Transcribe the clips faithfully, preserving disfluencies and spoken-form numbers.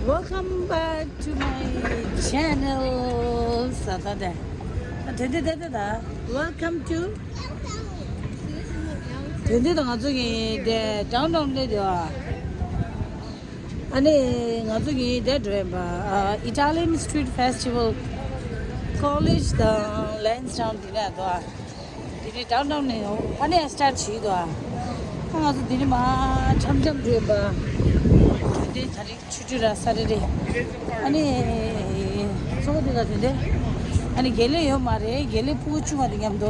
Welcome back to my channel. ས་ད་དེ། དེ་དེ་དེ་དེ་ད། Welcome to. དེ་དེ་ད་ང་ཚོ་གི་དེ་downtown ལ་དེ་བ། ཨ་ནི་ང་ཚོ་གི་དེ་འགྲོ་ཡིན་པ། ཨ། Italian Street Festival College དང་Lansdowne དེ་ནས་དོ། དེ་ནས་downtown ནས་ཕ་ནས་start བྱེད་དོ། ཨ། ང་ཚོ་དེ་ནས་མ་འཆམ་འཆམ་འགྲོ་ཡིན་པ། དེ་དེ་ད་རིང་ཆུ་ཊི་ར་ས་རེ་རེ། ཨ་ནི་གཙོ་བོ་དེ་ལ་དེ་འདྲ། ཨ་ནི་དགེ་ལས་ཡོད་མ་རེད། དགེ་ལས་ཕྲུ་གུ་ཆུང་བ་དེ་མཉམ་དུ་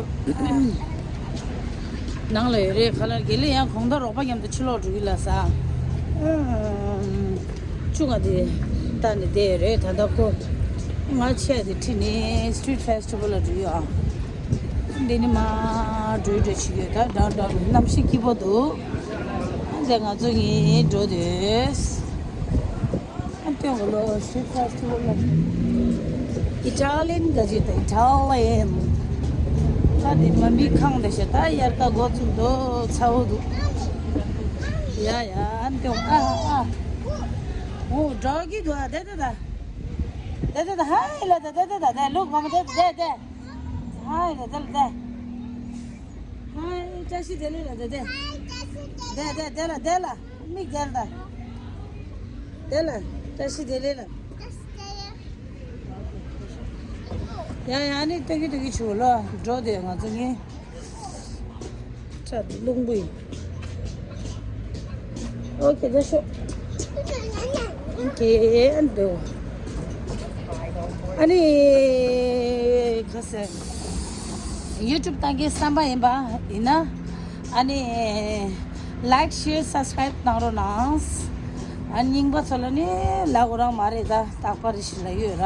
ནང་ལ་ཡོད་རེད། ཁ་ལར་དགེ་ལས་ཡང་དགོང་དག་རོགས་པ་མཉམ་དུ་ཕྱི་ལོགས་འགྲོ་གི་ལ་ས། ཨ། ཆུང་བ་དེ་ལྟ་ནས་བསྡད་ཡོད་རེད། ད་ལྟ་ཁོ་ང་ཆས་དེ་ཁྲིད་ནས་street festival ལ་འགྲོ་ཡོད། ཨ། འདི་ནི་མ་འགྲོ་འགྲོ་བྱེད་ཀྱི་ཡོད། ད་འགྲོ་འགྲོ་གནམ་གཤིས་སྐྱིད་པོ་འདུག་འདི་ང་ཚོ་གཉིས་འགྲོ་དུས། ཨ། སྟོན་གོ་ལོ། Street festival ལ། Italian ག་ཅིག་ད། Italian ད་འདི་མ་མི་ཁང་འདི་ཤ་ད་དབྱར་ཁ་འགོ་ཚུགས་འདུག་ཚ་བོ་འདུག་ཡ་ཡ། ཨ། སྟོན། ཨ་ཨ། འོ། འགྲོ་གི་འདུག་ཨ། དེ་དེ་ད། དེ་དེ་ད། ཧའི་ལ་ད། དེ་དེ་ད། དེ་ལུག་མ་མ། དེ་དེ་དེ། ཧའི་ལ་དེ་ལ་དེ། ཧའི། བཀྲ་ཤིས་བདེ་ལེགས་ལ་དེ་དེ། དེ་དེ་དེ་ལ་དེ་ལ། མིག་དེ་ལ་ད། དེ་ལ། བཀྲ་ཤིས་བདེ་ལེགས་ལ། ཡ་ཡ། ཨ་ནི་སྟོན་གི་སྟོན་གི་བྱུང་ལོ། འགྲོ་དེ་ང་ཚོ་གཉིས། ཁྲ་རླུང་བུ་ཡིན། ཨོ་ཁེ། ད་ཤོག་ཨོ་ཁེ། ཨ་འདུག་ཨ་ནི་ཁ་སེ་YouTube བཏང་གི་བསམ་པ་ཡིན་པ་ཡིན་ན། ཨ་ནི་like, share, subscribe གནང་རོགས་གནང་། ཨ། རྙིང་པ་ཚོ་ལ་ནི་ལབ་དགོས་རང་མ་རེད། ད་རྟག་པར་རེ་ཞིག་ལབ་ཡོད་ར།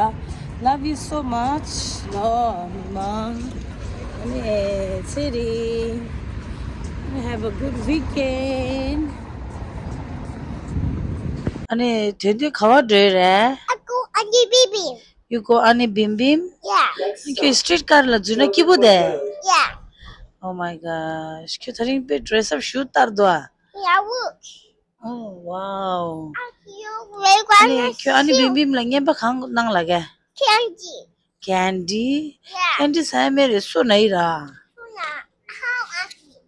Love you so much ལོ་མི་མང་། ཨ་ནི་ཚེ་རིང་། Have a good weekend. ཨ་ནི་དོན་དུ་ག་བ་འགྲོ་ཡི་རེད། I go Auntie Bim Bim. You go Auntie Bim Bim? Yeah. ཁྱོད་street car ལ་འཛུལ་ན་སྐྱིད་པོ་དེ། Yeah. Oh my gosh. ཁྱོད་ད་རིང་དཔེ་dress up ཞུ་ལྟར་འདུག་ཨ། Yeah, look. Oh, wow. ཨ་ནི་ཁྱོད་Auntie Bim Bim ལ་རྔན་པ་གང་གནང་ལབ་གས། Candy. Candy? Yeah. Candy ཟ་ཡ་མེད་རེད། སོ་ན་ཡི་ར། སོ་ན། How ice cream?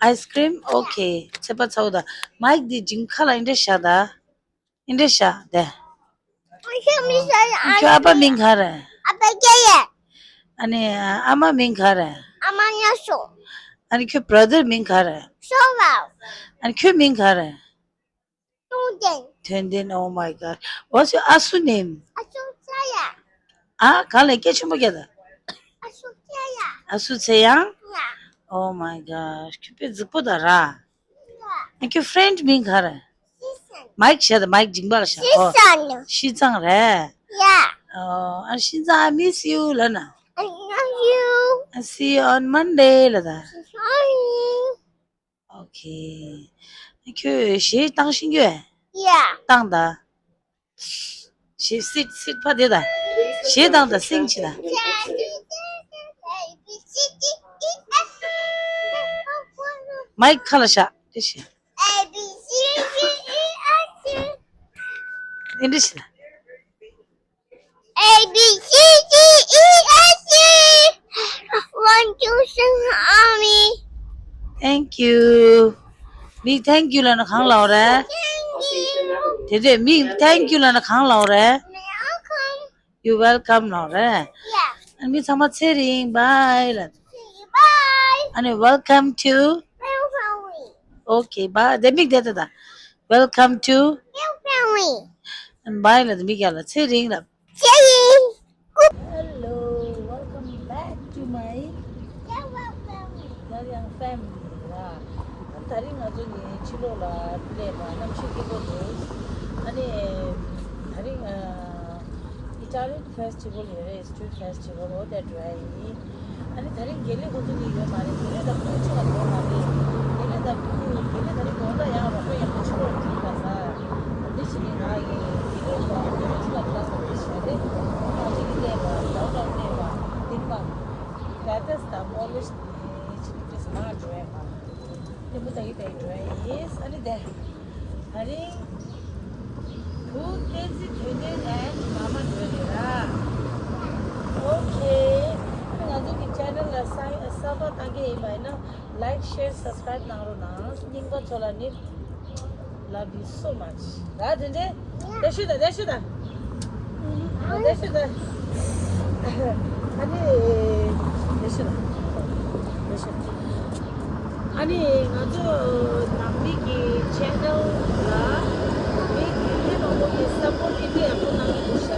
Ice cream? Okay. ཚད་པ་ཚ་བོ་ད། Mike འདི་ཇིང་ཁ་ལ་འདི་འདྲ་བཞག་ད། འདི་འདྲ་བཞག་དེ། ཁྱོད་ཨ་ཕ་མིང་ག་རེ། ཨ་ཕ་སྐྱེ་ཡས། ཨ་ནི་ཨ་མ་མིང་ག་རེ། ཨ་མ་ཉ་སོ། ཨ་ནི་ཁྱོད་brother མིང་ག་རེ། ཤོ་བ། ཨ་ནི་ཁྱོད་མིང་ག་རེ། ཏུང་ཏན། ཐོན་ཏན། Oh my God. What's your ཨ་སུ་name? ཨ་སུ་ཚེ་ཡ། ཨ། ག་ལས་སྐད་ཆེན་པོ་རྒྱག་ད། ཨ་སུ་ཚེ་ཡ། ཨ་སུ་ཚེ་ཡང་། ཡ། Oh my God. ཁྱོད་དཔེ་རྫིག་པོ་ད་ར། ཡ། ཨ་ཁྱོད་friend མིང་ག་རེ། ཤི་སན། Mike བྱས་ད། Mike ཇིང་པ་ལ་བྱས། ཤི་ཨོ། སན། ཤི་ཙང་རེད། ཡ། ཨོ། ཨ་ཤི་ཙང་I miss you ལབ་ན། I love you. I see you on Monday ལབ་ད། Sorry. Okay. ཁྱོད་གཞས་བཏང་ཤེས་ཀྱི་ཡོད། Yeah. བཏང་ད། གཞས། sit sit ཕ་དེ་ད། གཞས་བཏང་ད། sing བྱེད་ད། Mike ཁ་ལ་བཞག་དེ་བཞིན། A B C D E F G. དེ་འདྲ་བྱེད་ད། A B C D E F G. One, two, three, army. Thank you. མིག thank you ལབ་ན་གང་ལབ་རེད། Thank you. དེ་དེ་མིག thank you ལབ་ན་གང་ལབ་རེད། Welcome. You welcome ལབ་རེད། Yeah. ཨ་མི་ཚང་མ་ཚེ་རིང་bye ལབ། Bye. ཨ་ནི་welcome to. Welcome. Okay, bye. དེ་མིག་དེ་དེ་ད། Welcome to. Welcome. Bye ལབ། དེ་མིག་ཡ་ལ་ཚེ་རིང་ལབ། Hello, welcome back to my Young family ལ། ད་རིང་ང་ཚོ་ནི་ཕྱི་ལོགས་ལ་སླེབས་པ་གནམ་གཤིས་སྐྱིད་པོ་འདུག་ཨ་ནི་ད་རིང་ཨ་Italian festival ཡོད་རེད། Street festival འོ་དེར་འགྲོ་ཡ་ཡིན། ཨ་ནི་ད་རིང་དགེ་ལས་ཁོ་ཚོ་གཉིས་ཡོད་མ་རེད། དགེ་ལས་དང་ཁོའི་ཕྱོགས་ལ་འགྲོ་མ་རེད། དགེ་ལས་དང་ཁོའི་དགེ་ལས་ད་རིང་དགོང་དག་ཡང་རོགས་པ་ཡག་པོ་ཕྱི་ལོགས་འགྲིག་པ་ས། འདི་ཕྱི་ནས་ང་ཡི་དགེ་ལས་དང་དགེ་ལས་ཕྱི་ལ་ལྟ་ས་འདི་ཕྱི་རེད། ང་གཅིག་གིས་བལྟས་པ་ལྡག་ལྡག་བལྟས་པ་འདི་མ་ལ་ཏེས་དང་མོ་ལིཤ་འདི་ཕྱི་ནས་ཏེས་མ་འགྲོ་ཡ་མ་འདི་མོ་ད་ཡི་ད་ཡི་འགྲོ་ཡ་ཡིན། ཨ་ནི་དེ་ད་རིང་བུ་དེ། ཡིན་པ་ཡིན་ན་like share subscribe གནང་རོགས་གནང་། རྙིང་པ་ཚོ་ལ་ནི། Love you so much. ར་དེ་འདྲས། བདེ་ཤོད་དང་བདེ་ཤོད་དང་། བདེ་ཤོད་དང་། ཨ་ནི། བདེ་ཤོད་དང་། བདེ་ཤོད། ཨ་ནི་ང་ཚོ་ནང་མི་གི་channel ལ་མི་གི་མི་མང་པོ་གི་support དེ་འདྲས་ཡག་པོ་གནང་གི་འདུག་ཤག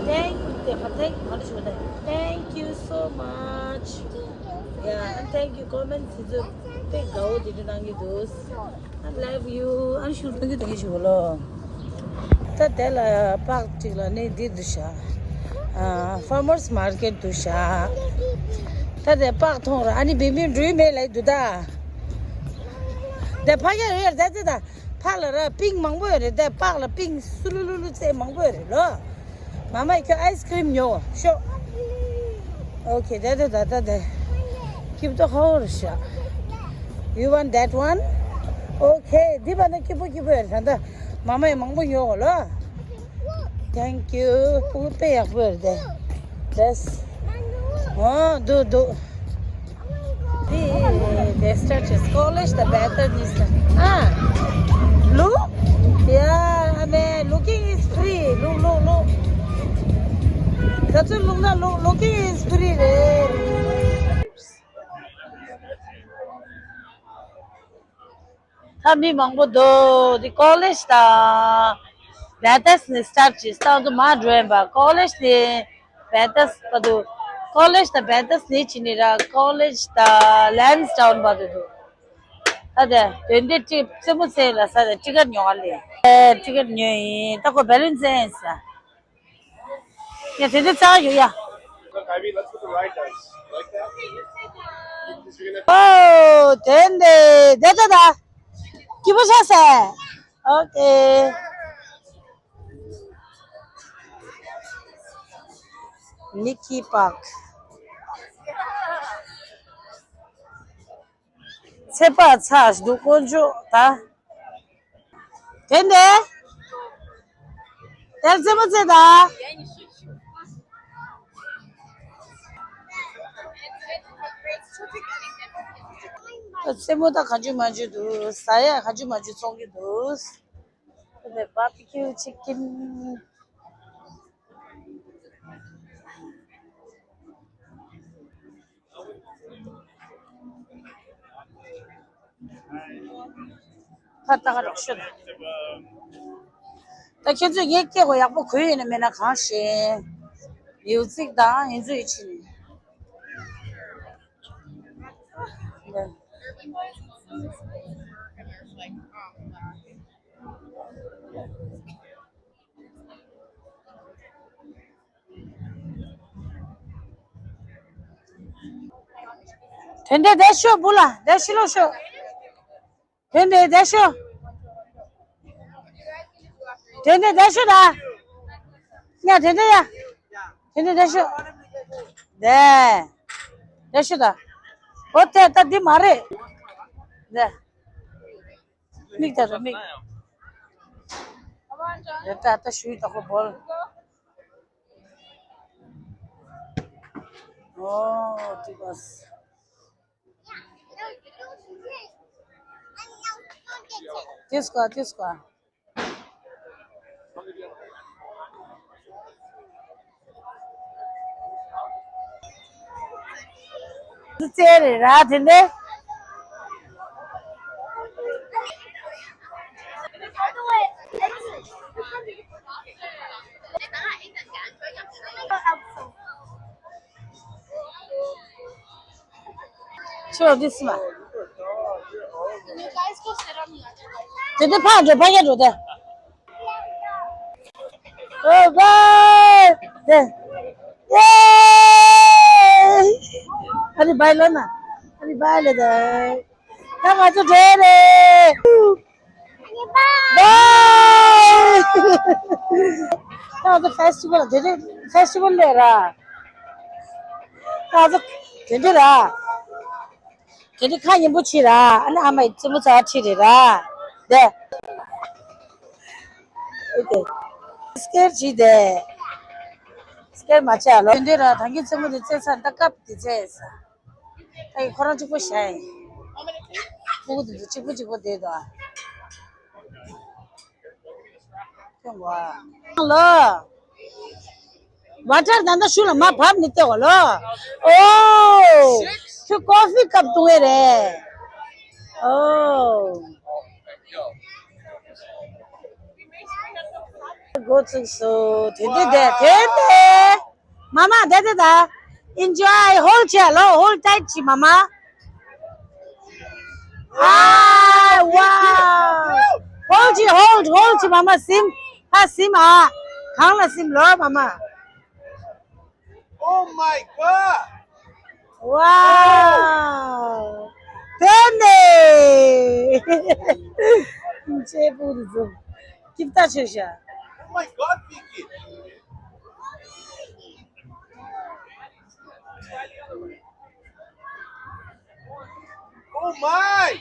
Thank you. དེ་ག་thank མང་པོ་ཞུ་བ་དང་། Thank you so much. Yeah, and thank you comments དེ་ཚོ་དཔེ་དགའ་བོ་དེ་འདྲ་གནང་གི་འདུག I love you. ཨ་ནི་ཤུགས་གཏོང་གི་གཏོང་གི་ཞུ་བ་ལོ། ད་དེ་ལ་པགས་གཅིག་ལ་ནི་འདི་འདུག་ཤག་ཨ། farmers market འདུག་ཤག་ད་དེ་པགས་མཐོང་ར། ཨ་ནི་བིན་བིན་འགྲུལ་མེད་ལ་འདུག་ད། དེ་ཕ་གི་རེད་ད་ཙི་ད། ཕ་ལ་ར་པིང་མང་པོ་ཡོད་རེད་དེ། པགས་ལ་པིང་སུ་ལུ་ལུ་ལུ་ཙེ་མང་པོ་ཡོད་རེད་ལོ། མ་མ་ཁྱོད་ice cream ཉོ་ཤོག Okay, དེ་དེ་ད་ད་དེ། སྐྱིད་པོ་ཧོར་ཤ། You want that one? Okay, འདི་བ་ན་སྐྱིད་པོ་སྐྱིད་པོ་ཡོད་ད་ད། མ་མ་ཡི་མང་པོ་ཉོ་གོ་ལོ། Thank you. ཕྲུ་གུ་དཔེ་ཡག་པོ་ཡོད་དེ། Yes. ཨོ་འདུག་འདུག They, they started college, the better this time. Ah, look. Yeah, I mean, looking is free. Look, look, look. That's a look, look, looking is free. ད་མི་མང་པོ་འདུག་འདི་ཀོ་ལེཇ་དང་བེ་ཏེ་སི་ནས་སི་ཊར་ཊི་བྱས། ད་ང་ཚོ་མར་འགྲོ་ཡིན་པ། ཀོ་ལེཇ་ནས་བེ་ཏེ་སི་བར་དུ། ཀོ་ལེཇ་དང་བེ་ཏེ་སི་ནས་ཕྱིན་ནས་ར་ཀོ་ལེཇ་དང་ལན་སི་ཊའུན་བར་དུ་འདུག་ད་དེ་དོན་དེ་ཊི་རྩེད་མོ་རྩེ་ལ་ས་དེ་ཊི་ཀེ་ཊི་ཉོ་ག་ལས། ཊི་ཀེ་ཊི་ཉོས་ཡིན། ད་ཁོ་བེ་ལུན་རྩེ་ཡིན་ས། ཡ་དེ་དེ་རྩ་ཡོད་ཡ། Look, I mean, let's put the right dice. Like that? Because you're gonna ཨོ་དེ་འདྲ་དེ་ད་ད། སྐྱིད་པོ་ཤག་སེ། ཨོ་ཀེ། མི་ཀི་པག་ཚེ་དཔག་ཚར་འདུག་དཀོན་མཆོག་ད། དེ་འདྲ། དེར་རྩེད་མོ་རྩེ་ད། རྩེད་མོ་ད་ག་ཅུ་མ་ཅུ་འདུག་ཟ་ཡ་ག་ཅུ་མ་ཅུ་འཚོང་གི་འདུག་དེ་ནས་བྷར་བྷི་ཁིའུ་ཆི་ཀིན། ཁ་བཏགས་རོགས་ཞུ་ན། ད་ཁྱེད་ཚོས་ངའི་སྐད་གོ་ཡག་པོ་གོ་ཡོད་ན་མེད་ན་གང་ཤེས། ཡིའུ་ཙིག་དང་ཡིན་ཚུལ་ཡིད་ཆེས་ནས། དེ་འདྲས་བསྡད་ཤོག་བུ་ལ་བསྡད་ཤི་ལོ་ཤོག་དེ་འདྲས་བསྡད་ཤོག་དེ་འདྲས་བསྡད་ཤོག་ད། ཡ་དེ་འདྲས་ཡ། དེ་འདྲས་བསྡད་ཤོག་དེ། བསྡད་ཤོག་ད། འོ་དེ་ད་འདི་མ་རེད། དེ། མིག་ལྟ་རོགས་མིག་རེད་ད་ད་ཞུས་ད་ཁོ་བོར། ཨོ་ཏི་བས། ཏིས་ཀ་ཏིས་ཀ་ཙེ་རེ་ར་དེ་ནས། ཆོ་འདི་སི་མ། དེ་དེ་ཕར་འགྲོ་ཕར་ཡར་འགྲོ་དེ། ཨོ་བའི། དེ། ཡེ། ཨ་ནི་བའི་ལོ་ན། ཨ་ནི་བའི་ལེ་དེ། ད་ང་ཚོ་འགྲོ་རེད། བའི། ད་ང་ཚོ་ཕེ་སི་ཊི་ཝལ་དེ་རེད། ཕེ་སི་ཊི་ཝལ་ལས་ར། ད་ང་ཚོ་དེ་འདྲ་ར། དེ་ནི་ཁ་ཉན་པོ་ཆེ་ར། ཨ་ནི་ཨ་མ་ཡི་རྩེད་མོ་རྩེ་བ་ཁྲིད་རེད་ར། དེ། ཨོ་ཀེ། སི་ཀེར་བྱེད་དེ། སི་ཀེར་མ་བྱས་ལོ། དེ་འདྲ་ར་ད་གིན་རྩེད་མོ་དེ་རྩེ་ཚར་ད་སྐབས་དེ་རྩེ་ས། ཨེ་ཁོ་རང་གཅིག་པོ་བཞག་ཡིན། ཕྲུ་གུ་དེ་ཚོ་གཅིག་པོ་གཅིག་པོ་བསྡད་འདུག་ཨ། ཁྱོད་ལོ། བ་ཊར་ད་ལྟ་ཤུ་ལ་མ་བབས་ནི་ལྟོས་གོ་ལོ། ཨོ། ཁྱོད་ཀོ་ཕི་ཀབ་བཏུང་ཡས་རེད། ཨོ། འགོ་བཙུགས་སོ། དེ་དེ་དེ་དེ་དེ། མ་མ་དེ་དེ་ད། Enjoy, hold བྱས་ལོ། Hold tight བྱས་མ་མ། ཨ་ཝའོ། Hold བྱས། Hold, hold བྱས་མ་མ། སིམ། ཧ་སིམ་ཨ། གང་ལ་སིམ་ལོ་མ་མ། Oh my God! Wow! དེ་ནས། ཅེ་པུ་རི་ཛུ། ཀིབ་ཏ་ཆེ་ཤ། Oh my God, Vicky! Oh my!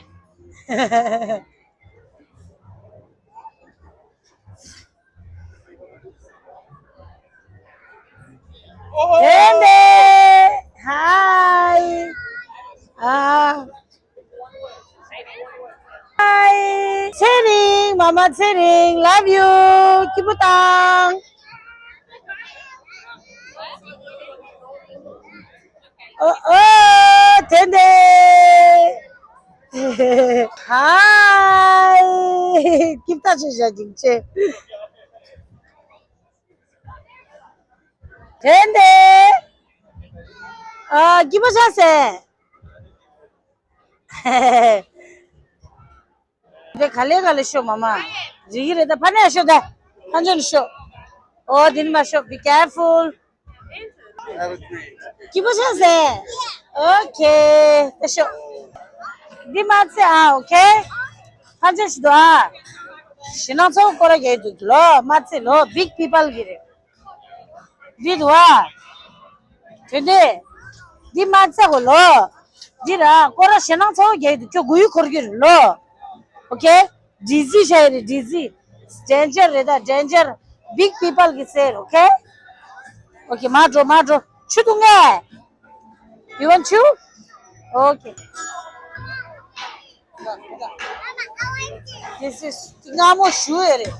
དེ་ནས། Hi. ཨ། Hi. ཚེ་རིང་། མ་མ་ཚེ་རིང་། Love you. སྐྱིད་པོ་བཏང་། ཨོ་ཨོ། དེ་འདྲ། ཧའི། སྐྱིད་པོ་བྱས་བཞག་ཅིག་ཅེ། དེ་འདྲ། ཨ། སྐྱིད་པོ་བྱས་ཟེར། དེ་ག་ལེ་ག་ལེ་ཤོག་མ་མ། རིག་གི་རེད་ད། ཕ་ནས་ཤོག་ད། ཕ་ཆེན་ཤོག་ཨོ་དེ་ནི་མ་ཤོག Be careful. སྐྱིད་པོ་བྱས་ཟེར། ཨོ་ཁེ། ད་ཤོག་འདི་མ་ཚད་ཨ། ཨོ་ཁེ། ཕ་ཆེན་ཤོག་ད་ཨ། ཞེད་སྣང་ཚ་བོ་སྐོར་ར་རྒྱག་འདུག་ལོ། མ་ཚད་ལོ། Big people གི་རེད། འདི་འདུག་ཨ། དེ་འདྲས། འདི་མ་ཚད་གོ་ལོ། འདི་ར་སྐོར་ར་ཞེད་སྣང་ཚ་བོ་རྒྱག་གི་འདུག་ཁྱོད་མགོ་ཡུ་འཁོར་གྱི་རེད་ལོ། ཨོ་ཁེ། Dizzy བྱས་རེད། Dizzy. Danger རེད་ད། Danger. Big people གི་ཟེར། ཨོ་ཁེ། ཨོ་ཁེ། མར་འགྲོ། མར་འགྲོ། ཆུ་འཐུང་ངས། You want chew? Okay. This is སྔ་མོ་ཞུ་ཡོད་རེད།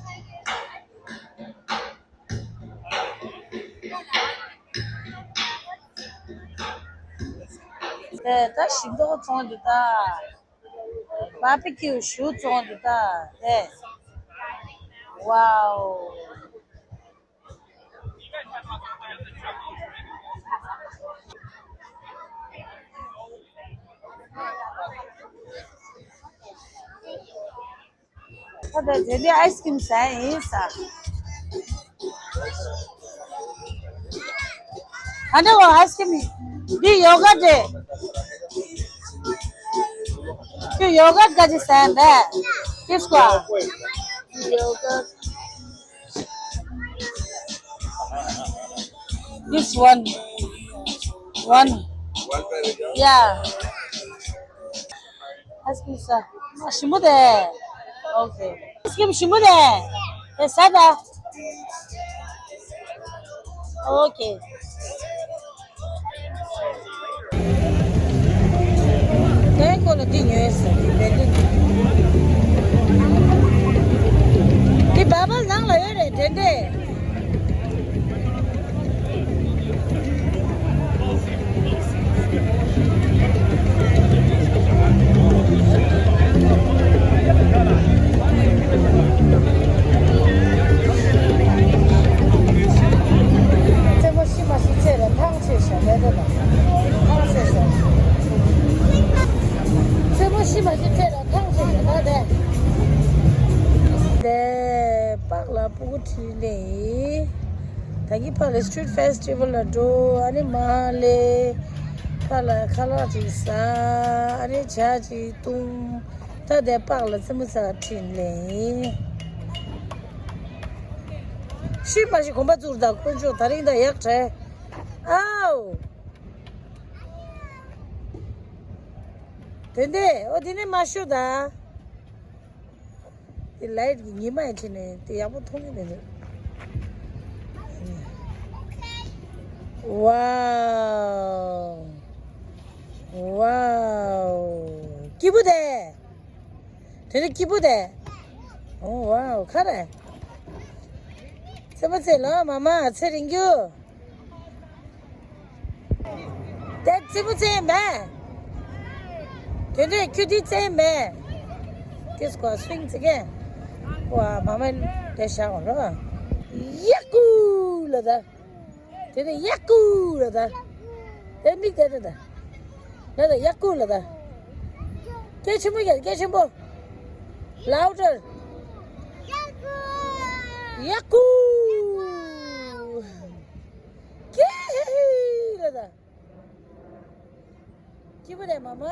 དེ་ད་ཞིམ་མདོག་བཙོང་འདུག་ད། བ་པི་ཀིའུ་ཞུ་བཙོང་འདུག་ད། དེ། ཝའོ། ད་ལྟ་དེ་འདྲའི་ཨའི་སི་ཀྲིམ་ཟ་ཡིན་ཟ། ཨ་ནི་འོ་ཨའི་སི་ཀྲིམ་འདི་ཡོ་ག་ཊི་རེད། ཁྱོད་ཡོ་ག་ཊི་ག་ཅིག་ཟ་ཡིན་པས། This one. This one. One. Yeah. ཨའི་སི་ཀྲིམ་ཟ། ཞིམ་པོ་རེད། ཨོ་ཁེ། ཨའི་སི་ཀྲིམ་ཞིམ་པོ་རེད། དེ་ཟ་ད། ཨོ་ཁེ། དེ་ཁོ་ལ་འདི་ཉོས་ཟེར་གི་རེད། འདི་བ་བ་ནང་ལ་ཡོད་རེད་དེ་འདྲས། རྩེད་མོ་ཤི་མ་ཤི་ཚེ་ར་ཐང་ཆད་ཤག་ལས་དོ་ལ། ཐང་ཆད་ཤག་རྩེད་མོ་ཤི་མ་ཤི་ཚེ་ར་ཐང་ཆད་ཤག་ད་དེ། དེ་པགས་ལ་སྤུ་གུ་ཁྲིད་ལེ། ད་གི་ཕ་ལ་སི་ཊི་རིཊ་ཕེ་སི་ཊི་ཝལ་ལ་འགྲོ། ཨ་ནི་མ་ལེ། ཕ་ལ་ཁ་ལག་ཅིག་ཟ། ཨ་ནི་ཇ་ཅིག་བཏུང་། ད་དེ་པགས་ལ་རྩེད་མོ་རྩེ་ག་ཁྲིད་ལེ། ཤི་མ་ཤི་གོམ་པ་བཙུགས་ད་དཀོན་མཆོག་དེ་རིང་ད་ཡག་བྲལ། ཨའོ། དེ་འདྲས། ཨོ་དེ་ནས་མ་ཤོད་ད། དེ་ལའིཊ་གི་ཉི་མ་ཡི་ཁྲིད་ནས་དེ་ཡག་པོ་མཐོང་གི་མི་འདུག་ཝའོ། ཝའོ། དེ་རིང་སྐྱིད་པོ་དེ། ཨོ་ཝའོ། ཁ་རེ། ཚེ་མོ་ཚེ་ལོ་མ་མ་ཚེ་རིང་རྒྱུ། དེ་ཙི་མོ་ཙེ་མེ། དེ་འདྲས་ཁྱུ་དི་ཙེ་མེ། དེ་སྐོར་སིུང་ཙི་གེ། ཝ་མ་མ་དེ་ཤ་འོ་རོ། ཡ་ཀུ་ལ་ད། དེ་ནས་ཡ་ཀུ་ལ་ད། དེ་མིག་དེ་ད་ད། ལ་ད་ཡ་ཀུ་ལ་ད། སྐད་ཆེན་པོ་ཡ། སྐད་ཆེན་པོ། ལའུ་ཌར། ཡ་ཀུ། ཀེ་ཧི་ཧི་ལ་ད། སྐྱིད་པོ་རེད་མ་མ།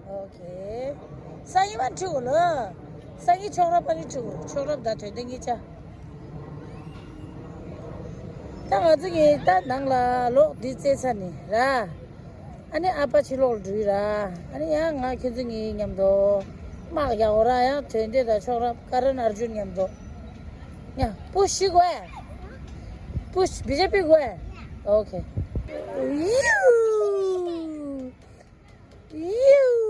ཨོ་ཁེ། སང་ཉིན་མ་འཁྲིད་གོ་ལོ། སང་ཉིན་ཆོག་རབ་པ་ནི་འཁྲིད་གོ། ཆོག་རབ་ད་དོན་དེ་ངེད་ཅག་ད་ང་ཚོ་གི་ད་ནང་ལ་ལོག་འདི་རྩེ་ཚ་ནི་ར། ཨ་ནི་ཨ་ཕ་ཕྱི་ལོགས་འགྲུལ་ར། ཨ་ནི་ཡང་ང་ཁྱོད་ཚོ་གཉིས་མཉམ་དུ་དམག་རྒྱག་འོ་ར། ཡང་དོན་དེ་ད་ཆོག་རབ་ཀ་རན་ཨར་ཇུན་མཉམ་དུ། ཡ། པུཤ་ཞིག་གོ་ཨེ། པུཤ། བི་ཇེ་པི་གོ་ཨེ། ཨོ་ཁེ། ཡུ། ཡུ།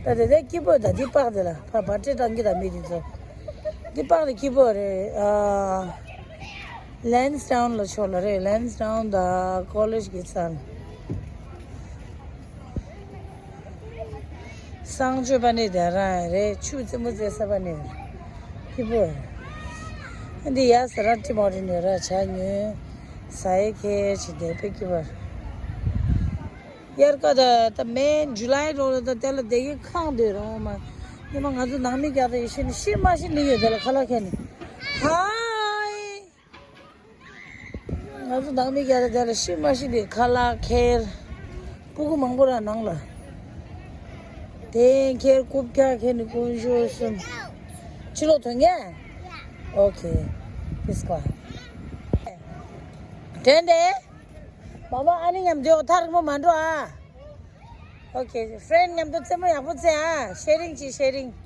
ད་དེ་དེ་སྐྱིད་པོ་ད། འདི་པག་དེ་ལ་ཕ་བ་ཏྲེ་བཏང་གི་ད་མི་དེ་ཚོ། འདི་པག་དེ་སྐྱིད་པོ་རེད། ཨ། ལན་སི་ཏའུན་ལ་ཕྱོགས་ལ་རེད། ལན་སི་ཏའུན་ད་ཀོ་ལེཇ་གི་ཚང་། གསང་སྤྱོད་པ་ནི་དེ་རང་རེད། ཆུ་རྩེ་མོ་རྩེ་ས་པ་ནི་སྐྱིད་པོ་རེད། འདི་ཡ་ས་ར་ཏི་མོ་ཏི་ནི་ར་ཆ་ཉོས། ས་ཡི་ཁེ་ཆི་དེ་དཔེ་སྐྱིད་པོ་རེད། དབྱར་ཁ་ད་ད་མེ་ཇུ་ལའི་འགྲོ་ལ་ད་དེ་ལ་བསྡད་ཀྱི་ཁང་དེ་རང་མ། ཉི་མ་ང་ཚོ་ནང་མི་རྒྱག་ད་ཡེ་ཤེས་ནི་ཤི་མ་ཤི་ལི་ཡོད་དེ་ལ་ཁ་ལག་ཁྱེར་ནི། ཧའི། ང་ཚོ་ནང་མི་རྒྱག་ད་དེ་ལ་ཤི་མ་ཤི་ལི་ཁ་ལག་ཁྱེར། སྤུ་གུ་མང་པོ་ར་ནང་ལ། དེ་ཁྱེར་རྐུབ་བཀྱག་ཁྱེར་ནི་དཀོན་མཆོག་གསུམ། ཕྱི་ལོགས་ཐོན་ངེ། ཨོ་ཁེ། ཕིས་ཀ། དྲན་ཏེ། མ་མ་ཨ་ནི་མཉམ་དུ་ཐག་རིང་པོ་མ་འགྲོ་ཨ། ཨོ་ཁེ། ཕྲེན་མཉམ་དུ་རྩེད་མོ་ཡག་པོ་རྩེ་ཨ། ཤེ་རིང་གྱིས་ཤེ་རིང་།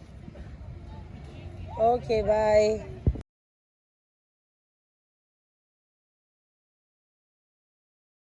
ཨོ་ཁེ་བྷའི།